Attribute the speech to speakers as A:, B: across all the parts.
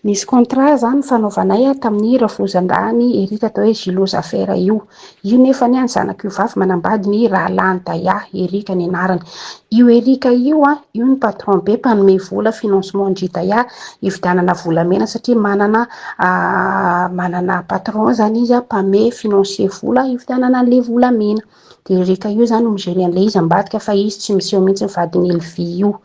A: Nisy contrat zany nifanaovanay tamin'ny rafozan-dahiny Eric atao hoe Gilot Zafera io. Io nefa ny zanak'io vavy manambady ny rahalahiny Daya, Eric ny anarany. Io Eric io a, io ny patron be mpanome vola financement an-dry Daya hividianana volamena satria manana patron zany izy mpanome financier vola hividianana an'le volamena. De Eric io zany no mi-gérer an'le izy ambadika fa izy tsy miseho mihitsy ny vadin'i Elvie io.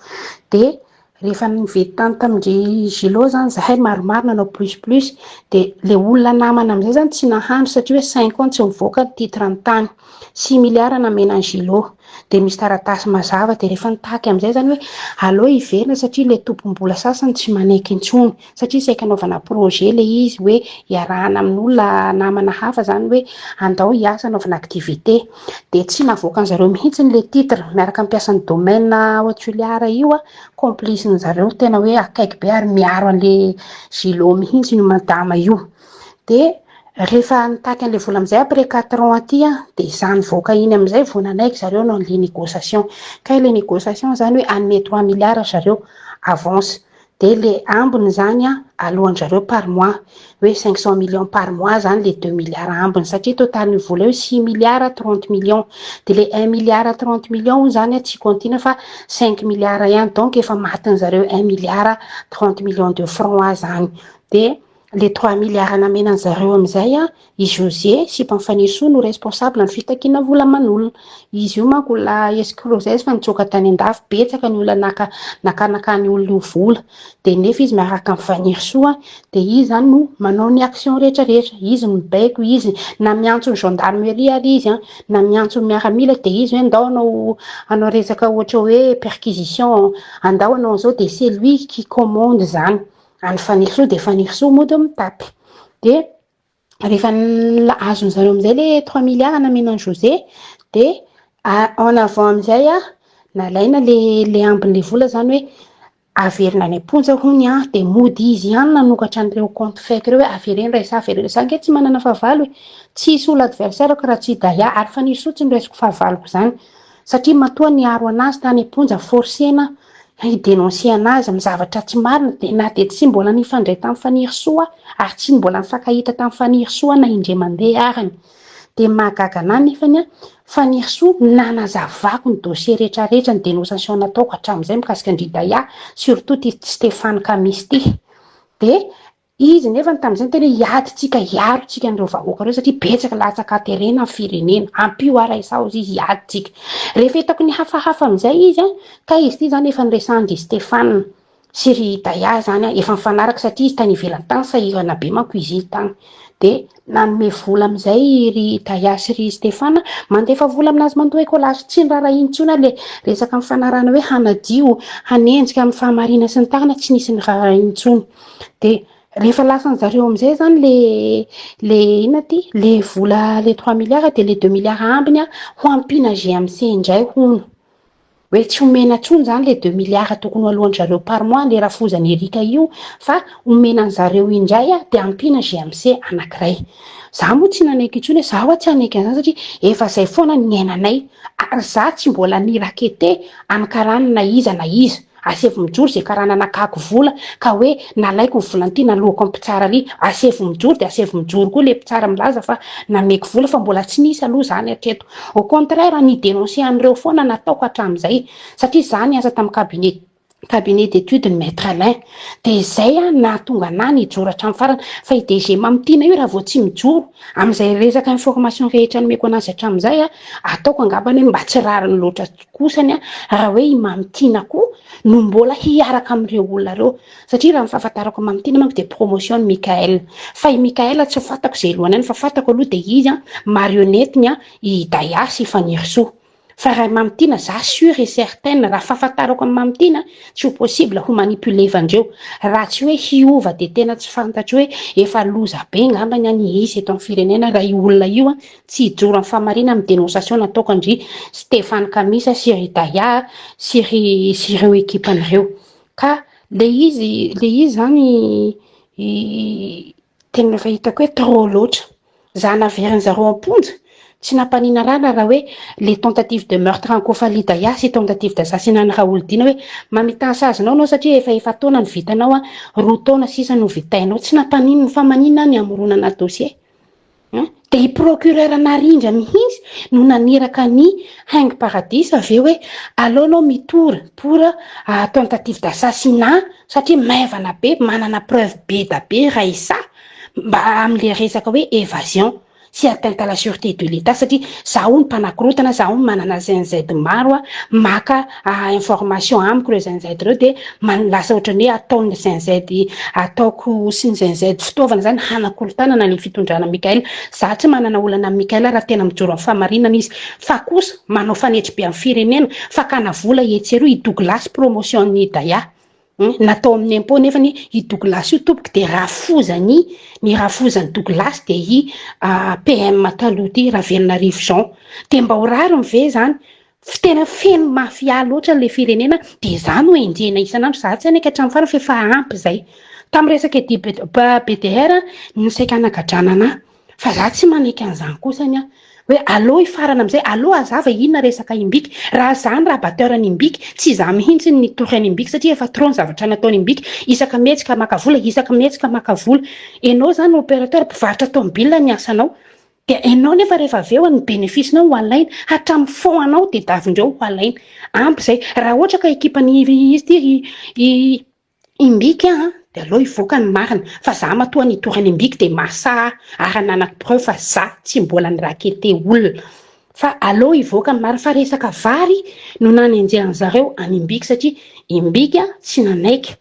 A: De rehefa nividy tany tamin-dry Gilot zany zahay maromaro nanao plus plus, de le olona namana amizay zany tsy nahandro satria hoe 5 ans tsy mivoaka ny titre ny tany. 6 milliards namena an'i Gilot. De misy taratasy mazava, de rehefa nitaky amizay zany hoe aleo hiverina satria le tompom-bola sasany tsy manaiky intsony satria saika anaovana projet le izy, hoe iarahana amin'olona namana hafa zany, hoe andao hiasa anaovana activité. De tsy navoakan'zareo mihitsy le titre miaraka ampiasan'ny domaine ao Toliara io a, complice zareo tena hoe akaiky be ary miaro an'le Gilot mihitsy io madama io. De rehefa nitaky an'le vola amizay après 4 ans aty a, de zany voaka iny amizay vao nanaiky zareo hanao an'le négociation. Ka le négociation zany hoe hanome 3 milliards zareo avance, de le ambiny zany a alohan-drareo par mois, hoe 500 millions par mois zany le 2 milliards ambiny, satria totalin'ny vola io 6 milliards 30 millions, de le 1 milliard 30 millions zany a tsy comptina fa 5 milliards ihany. Donc efa matin'zareo 1 milliard 30 millions de francs zany. De le 3 milliards namenan'zareo amizay a, i José sy Mpamifanisoa no responsable ny fitakiana vola aman'olona. Izy io manko olona escroc zay izy fa nitsoaka tany an-dafy, betsaka ny olona naka nakanakany olona io vola, de nefa izy miaraka amin'ny Fanirisoa, de izy zany no manao ny action rehetrarehetra, izy no mibaiko izy, na miantso ny gendarmerie ary izy a, na miantso ny miaramila, de izy hoe andao hanao resaka ohatra hoe perquisition, andao hanao an'izao, de c'est lui qui commande zany any Fanirisoa, de Fanirisoa mody mitapy. De rehefa azon'zareo amizay le 3 milliards namenan'i José, de en avant amizay a nalaina le ambin'le vola zany hoe averina any am-ponja hony a, de mody izy ihany nanokatra an'ireo compte fake reo hoe avereno ray sa avereno. Za nge tsy manana fahavalo e, tsisy olo adversaire ko raha tsy Daya, ary Fanirisoa tsy noraisiko fahavaloko zany satria matoa niaro anazy tany am-ponja, forcena hi-dénoncer anazy amy zavatra tsy marina, de na de tsy mbola nifandray tamin'ny Fanirisoa ary tsy mbola nifankahita tamin'ny Fanirisoa na indray mandeha arany. De mahagaga anahy nefany a Fanirisoa nanazavako ny dossier rehetrarehetra, ny dénonciation nataoko hatramin'izay mikasika an-dry Daya, surtout ty Stéphane Kamisy ty. De izy nefa tamin'izay niteny hoe hiady tsika, hiaro tsika an'ireo vahoaka reo satria betsaka latsaka aterena amin'ny firenena, ampio ara isao izy, hiady tsika. Rehefa hitako ny hafahafa amizay izy a, ka izy ty zany efa niresahan-dry Stéphane sy ry Daya zany a, efa mifanaraka satria izy tany ivelany tany, sahirana be manko izy iny tany, de nanome vola amizay ry Daya sy ry Stéphane, mandefa vola aminazy mandoa écolage, tsy niraharaha intsony le resaka mifanarahana hoe hanadio, hanenjika amin'ny fahamarina sy ny tariny, tsy nisy niraharaha intsony. De rehefa lasan'zareo amizay zany le ina ty le vola, le 3 milliards, de le 2 milliards ambiny a ho ampiana GMC indray hono, hoe tsy omena ntsony zany le 2 milliards tokony ho alohan-drareo par mois le rafozany Erika io, fa omenan'zareo indray a, de ampiana GMC anankiray. Za moa tsy nanaiky intsony hoe za hoa tsy hanaiky an'izany satria efa zay foana ny iainanay, ary za tsy mbola nirakete any karana na iza na iza. Asevo mijoro zay karana nakako vola ka hoe nalaiko ny volan'ity nalohako amin'ny mpitsara ry, asevo mijoro, de asevo mijoro koa le mpitsara milaza fa nameko vola, fa mbola tsy nisy aloha zany hatreto. Au contraire, ny dénoncer an'ireo foana nataoko hatramin'izay satria za niasa tamin'ny cabinet d'étude ny maître Alain, de zay a nahatonga anahy nijoro hatramin'ny farany. Fa i DG Mamitiana io raha vao tsy mijoro amin'izay resaka information rehetra nomeko anazy hatramin'izay a, ataoko angambany hoe mba tsy rariny loatra kosany a raha hoe i Mamitiana koa no mbola hiaraka amin'ireo olona reo, satria raha ny fahafantarako Mamitiana manko de promotion ny Michael, fa i Michael tsy fantako zay lohany any, fa fantako aloha de izy a marionnette-ny a i Daya sy Fanirisoa. Fa raha Mamitiana, za sûre et certaine, raha fahafantarako amin'ny Mamitiana, tsy ho possible ho manipuler-vandreo raha tsy hoe hiova, de tena tsy fantatry hoe efa loza be ngambany any izy eto amin'ny firenena raha io olona io a tsy hijoro amin'ny fahamarina amin'ny dénonciation nataoko andry Stéphane Kamisa sy ry Daya sy ireo ekipan'ireo. Ka le izy zany tena efa hitako hoe trop loatra. Za naverin'zareo am-ponja. Tsy nampanina rana raha hoe le tentative de meurtre an'i Kofali Daya sy tentative d'assassinat an'i Raholdina hoe mamita ny sazinao anao satria efa efa-taona no vitanao an, 2 taona sisa no vitainao. Tsy nampaninona fa maninona ny hamoronana dossier? An? Dia i procureur Narindra mihitsy no naniraka ny Haingo Paradisa avy eo hoe aleo anao mitory pour tentative d'assassinat satria maivana be, manana preuve be da be Raissa mba amin'le resaka hoe évasion sy atteinte à la sûreté de l'État, satria zaho ny mpanakorotana, zaho manana zinz maro a maka information amiko ireo zinz ireo, dia lasa ohatrany hoe ataon'ny zinz ataoko sy ny zinz fitaovana zany hanakorotanana ny fitondrana Mikael. Za tsy manana olana amin'ny Mikael raha tena mijoro amin'ny fahamarinana izy, fa kosa manao fanetry be amin'ny firenena, fakana vola etsy eroa. I Douglas promotion ny Daya natao amin'ny impôt, nefany i Douglas io tompoko de rafozany, ny rafozany Douglas de i PM taloha ty Ravelonarivo Jean. De mba ho rariny ve zany? Tena feno mafia loatra le firenena, de za no enjehina isan'andro. Za tsy hanaiky hatramin'ny farany fa efa ampy zay. Tamin'ny resaka BDR no saika hanagadrana anahy, fa za tsy manaiky an'izany kosany aho hoe aleo hifarana amizay, aleo hazava inona resaka Imbiky. Raha za ny rabatteur ny Imbiky, tsy za mihitsy ny nitory any Imbiky, satria efa trop ny zavatra nataony Imbiky. Isaka mihetsika maka vola, isaka mihetsika maka vola. Ianao zany opérateur mpivarotra tomobile ny asanao, de ianao nefa rehefa avy eo ny bénéfice nao ho alaina hatramin'ny fond anao, de davindreo ho alaina. Ampy zay. Raha ohatra ka ekipany izy ty i Imbiky a, de aleo hivoaka ny marina, fa za matoa nitory any Imbiky de masaha ary ananako preuve fa za tsy mbola nirakete olona, fa aleo hivoaka ny marina. Fa resaka vary no nanenjehan zareo any Imbiky, satria Imbiky a tsy nanaiky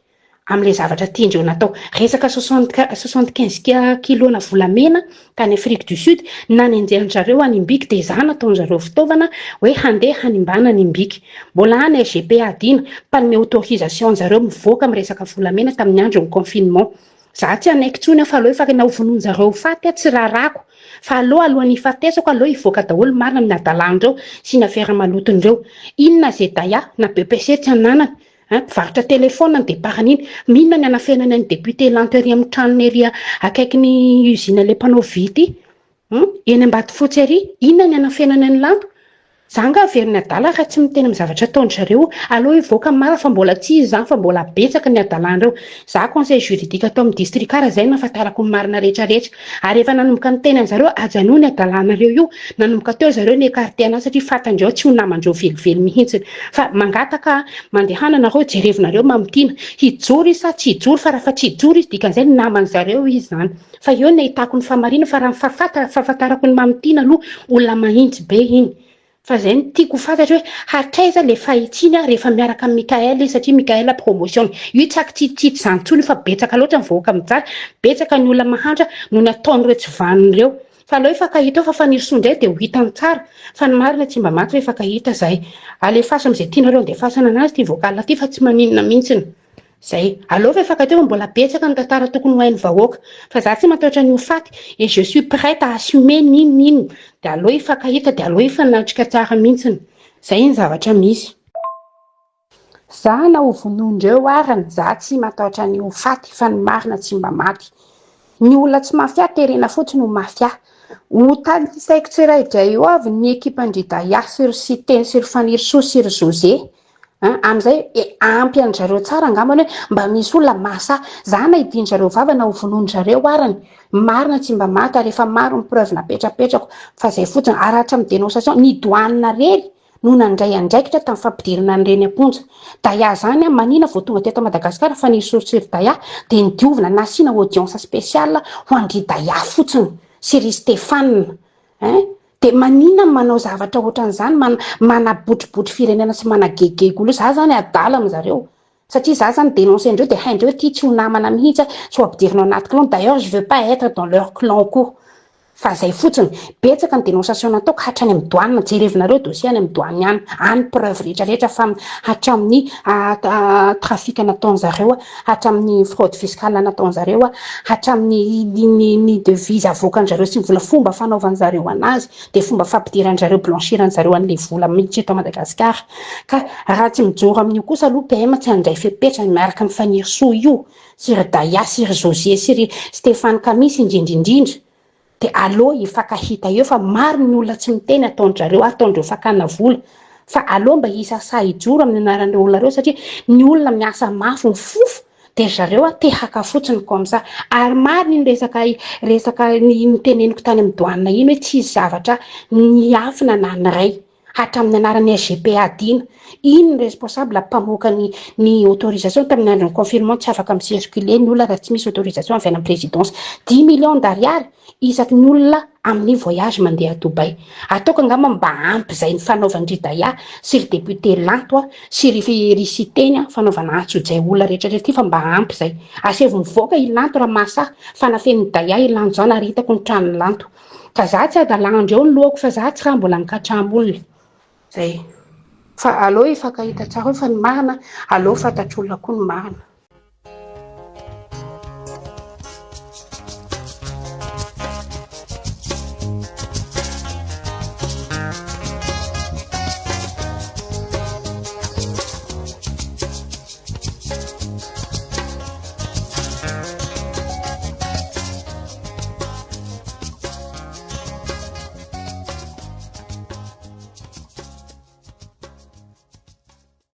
A: am'le zavatra tiandreo natao. Resaka 75 kilo na volamena tany Afrique du Sud nanenjehan-jareo any Imbiky, de za nataon'zareo fitaovana hoe handeha hanimbana ny Imbiky. Mbola any SGPA dina mpanome autorisation zareo mivoaka amin'ny resaka volamena tamin'ny andro ny confinement. Za tsy hanaiky intsony aho, fa aleo efa na hovonoin-jareo faty aho tsy raharahako, fa aleo alohan'ny hifatesako, aleo hivoaka daholo marina amin'ny adalan'ireo sy ny afera maloton'ireo. Inona zay Daya na BEPC tsy ananany, mpivarotra telefona ny départ an'iny? Inona ny anafenany any député Lanto ery amin'ny tranony ery akaiky ny usine le mpanao vy ity eny Ambatofotsy ery? Inona ny anafenany any Lanto? Za nga averiny adala raha tsy miteny amin'ny zavatra ataon-dry zareo? Aleo hivoaka ny marina, fa mbola tsy izy zany, fa mbola betsaka ny adalan'ireo. Za conseil juridique atao amin'ny district raha zay nahafantarako ny marina rehetrarehetra, ary efa nanomboka niteny an'zareo ajanony adalanareo io. Nanomboka teo zareo ny écarté anazy, satria fantandreo tsy ho namandreo velively mihitsy. Fa mangataka mandehana nareo jerevinareo Mamitiana hijoro izy sa tsy hijoro, fa raha fa tsy hijoro izy, dikan'izay naman'zareo izy zany. Fa eo ny ahitako ny famarina, fa raha ny fahafantarako ny Mamitiana aloha, olona mahitsy be iny. Fa zay no tiako ho fantatra hoe hatraiza le fahitsiny rehefa miaraka amin'ny Mikael izy, satria Mikael promotion io tsy akitsitsitsy zany intsony, fa betsaka loatra ny vahoaka mijaly, betsaka ny olona mahantra no ny ataon'ireo tsy vanona ireo. Fa aleo hifankahita eo, fa Fanirisoa indray dia ho hitany tsara fa ny marina tsy mba maty, fa hifankahita zay. Alefaso amin'izay tianareo andefasana anazy ty vocal ty, fa tsy maninona mihitsiny zay. Aleo fa hifankahita eo, fa mbola betsaka ny tantara tokony ho hain'ny vahoaka, fa za tsy matahotra ny ho faty et je suis prête à assumer n'inon'inona. De aleo hifankahita, de aleo hifanatrika tsara mihitsiny. Zay ny zavatra misy. Za na ho vonoindreo arany, za tsy matahotra ny ho faty, fa ny marina tsy mba maty. Ny olona tsy mafia terena fotsiny ho mafia. Ho tanisaiko tsiraidray eo avy ny ekipan-dry Daya sy ry Siteny sy ry Fanirisoa sy ry José. Amin'izay ampy an-dry zareo tsara angambany hoe mba misy olona masa. Za na hidin-dry zareo vava na ho vonoin-dry zareo arany, marina tsy mba maty, ary efa maro ny preuve napetrapetrako, fa zay fotsiny. Ary hatramin'ny dénonciation ny douane rery no nandray andraikitra tamin'ny fampidirana an'ireny am-ponja. Daya zany a manina vao tonga teto Madagasikara fa nisorisory Daya, de nidiovina nasiana audience spéciale ho an-dry Daya fotsiny sy ry Stéphane hein. De manina manao zavatra ohatran'izany, manabotribotry firenena sy managegego olo? Za zany adala amin'zareo, satria za zany dénoncer ndreo, de haindreo ty tsy ho namana mihitsy, tsy ho ampidirina ao anaty clan. D'ailleurs je veux pas être dans leur clan koa, fa zay fotsiny. Betsaka ny dénonciation nataoko hatrany amin'ny douane, jerevinareo dossier any amin'ny douane any, any preuve rehetrarehetra, fa hatramin'ny trafic nataon'zareo, hatramin'ny fraude fiscale nataon'zareo, hatramin'ny ny devise avoakan-jareo sy ny vola, fomba fanaovan'zareo anazy, de fomba fampidiran-jareo, blanchiran-jareo an'le vola mihitsy eto Madagasikara. Ka raha tsy mijoro amin'io kosa aloha PM, tsy handray fepetra miaraka amin'ny Fanirisoa io sy ry Daya sy ry José sy ry Stéphane Kamisy indrindrindrindra. De aleo hifankahita eo fa maro ny olona tsy miteny ataon-drareo, ataon-dreo fakana vola. Fa aleo mba hisy sahy hijoro amin'ny anaran'ireo olona ireo satria ny olona miasa mafy mifofo de ry zareo te haka fotsiny comme ça. Ary marina iny resaka resaka niteneniko tany amin'ny douane iny hoe tsisy zavatra niafina na ny iray hatramin'ny anaran'ny SGPA Dina. Iny ny responsable mpamoaka ny autorisation tamin'ny andron'ny confinement, tsy afaka mi-circuler ny olona raha tsy misy autorisation avy any amin'ny présidence. 10 millions d'ariary isaky ny olona amin'ny voyage mandeha Dubai. Ataoko angamba mba ampy zay ny fanaovan-dry Daya sy ry député Lanto a sy ry Siteny a, fanaovana antsojay olona rehetrarehetra ty, fa mba ampy zay. Asaivo mivoaka i Lanto raha mahasahy fa nafen'ny Daya i Lanto zany ary hitako ny tranony Lanto. Ka za tsy adalandreo ny lohako fa za tsy raha mbola nikatramo olona. Zay. Fa aleo hifankahita tsara eo fa ny marina aleo fantatr'olona koa ny marina.